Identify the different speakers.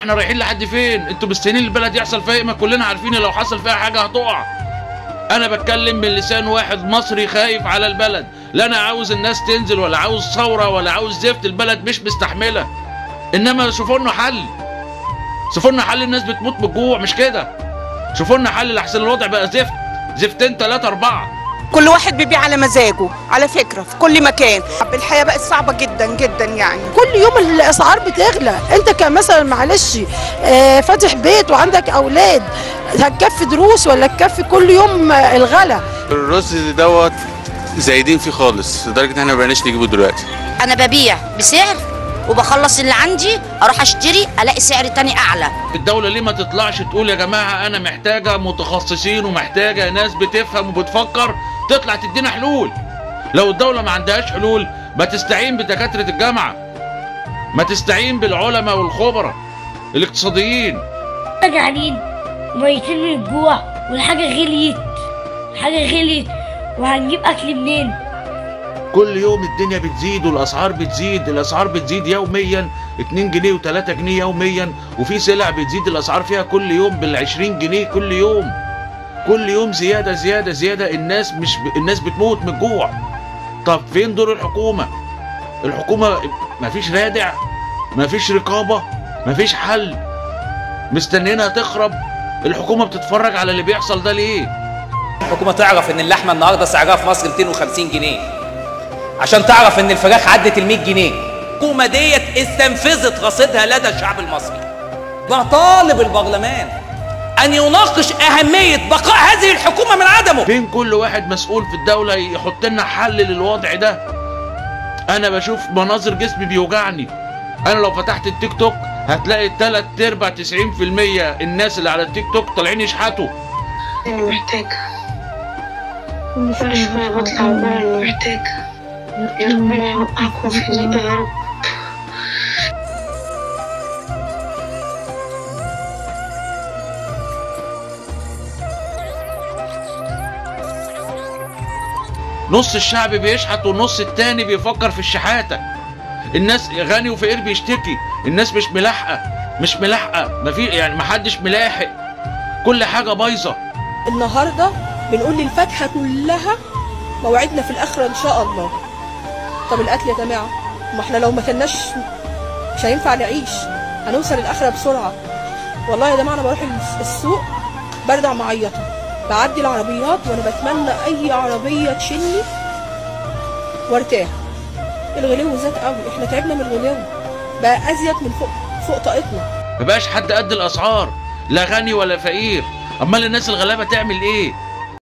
Speaker 1: احنا رايحين لحد فين؟ انتوا مستنيين البلد يحصل فيها ايه؟ ما كلنا عارفين لو حصل فيها حاجة هتقع. انا بتكلم من لسان واحد مصري خايف على البلد، لا انا عاوز الناس تنزل ولا عاوز ثورة ولا عاوز زفت، البلد مش مستحمله. انما شوفوا لنا حل، شوفوا لنا حل، الناس بتموت بالجوع مش كده؟ شوفوا لنا حل لحسن الوضع بقى زفت، زفتين 3 4.
Speaker 2: كل واحد بيبيع على مزاجه على فكرة في كل مكان. الحياة بقت صعبة جدا جدا يعني.
Speaker 3: كل يوم الأسعار بتغلى، أنت كمثلا معلش فاتح بيت وعندك أولاد، هتكفي دروس ولا تكفي كل يوم الغلا؟
Speaker 4: الرز دوت زايدين فيه خالص لدرجة إن احنا ما بقيناش نجيبه دلوقتي.
Speaker 5: أنا ببيع بسعر وبخلص اللي عندي اروح اشتري الاقي سعر تاني اعلى.
Speaker 1: الدولة ليه ما تطلعش تقول يا جماعة انا محتاجة متخصصين ومحتاجة ناس بتفهم وبتفكر تطلع تدينا حلول؟ لو الدولة ما عندهاش حلول ما تستعين بدكاترة الجامعة، ما تستعين بالعلماء والخبراء الاقتصاديين.
Speaker 6: جعانين وميتين من الجوع والحاجة غليت، الحاجة غليت وهنجيب اكل منين؟
Speaker 1: كل يوم الدنيا بتزيد والاسعار بتزيد، الاسعار بتزيد يوميا 2 جنيه و3 جنيه يوميا، وفي سلع بتزيد الاسعار فيها كل يوم بال20 جنيه كل يوم، كل يوم زيادة زيادة زيادة. الناس مش الناس بتموت من الجوع. طب فين دور الحكومة؟ الحكومة مفيش رادع، مفيش رقابه، مفيش حل، مستنينها تخرب. الحكومة بتتفرج على اللي بيحصل ده ليه؟
Speaker 7: الحكومة تعرف ان اللحمة النهارده سعرها في مصر 250 جنيه، عشان تعرف ان الفراخ عدت ال 100 جنيه. الحكومة ديت استنفذت رصيدها لدى الشعب المصري. نطالب البرلمان ان يناقش اهمية بقاء هذه الحكومة من عدمه.
Speaker 1: فين كل واحد مسؤول في الدولة يحط لنا حل للوضع ده؟ انا بشوف مناظر جسمي بيوجعني. انا لو فتحت التيك توك هتلاقي 3/4 90% الناس اللي على التيك توك طالعين يشحتوا.
Speaker 8: انا محتاجه كل شوية بطلع بقول انا محتاجه، يا ربنا يوقعكم في ضيقة يا رب.
Speaker 1: نص الشعب بيشحت والنص التاني بيفكر في الشحاتة. الناس غني وفقير بيشتكي، الناس مش ملاحقة، مش ملاحقة، ما في يعني ما حدش ملاحق، كل حاجة بايظة.
Speaker 9: النهاردة بنقول للفاكهة كلها موعدنا في الآخرة إن شاء الله. طب الاكل يا جماعة، ما احنا لو ما كلناش مش هينفع نعيش، هنوصل الاخرة بسرعة. والله يا جماعة انا بروح السوق برجع معيطه، بعدي العربيات وانا بتمنى اي عربية تشيلني وارتاح. الغلو زاد قوي، احنا تعبنا من الغلو، بقى ازيد من فوق طاقتنا.
Speaker 1: ما بقاش حد قد الاسعار، لا غني ولا فقير. امال الناس الغلابة تعمل ايه؟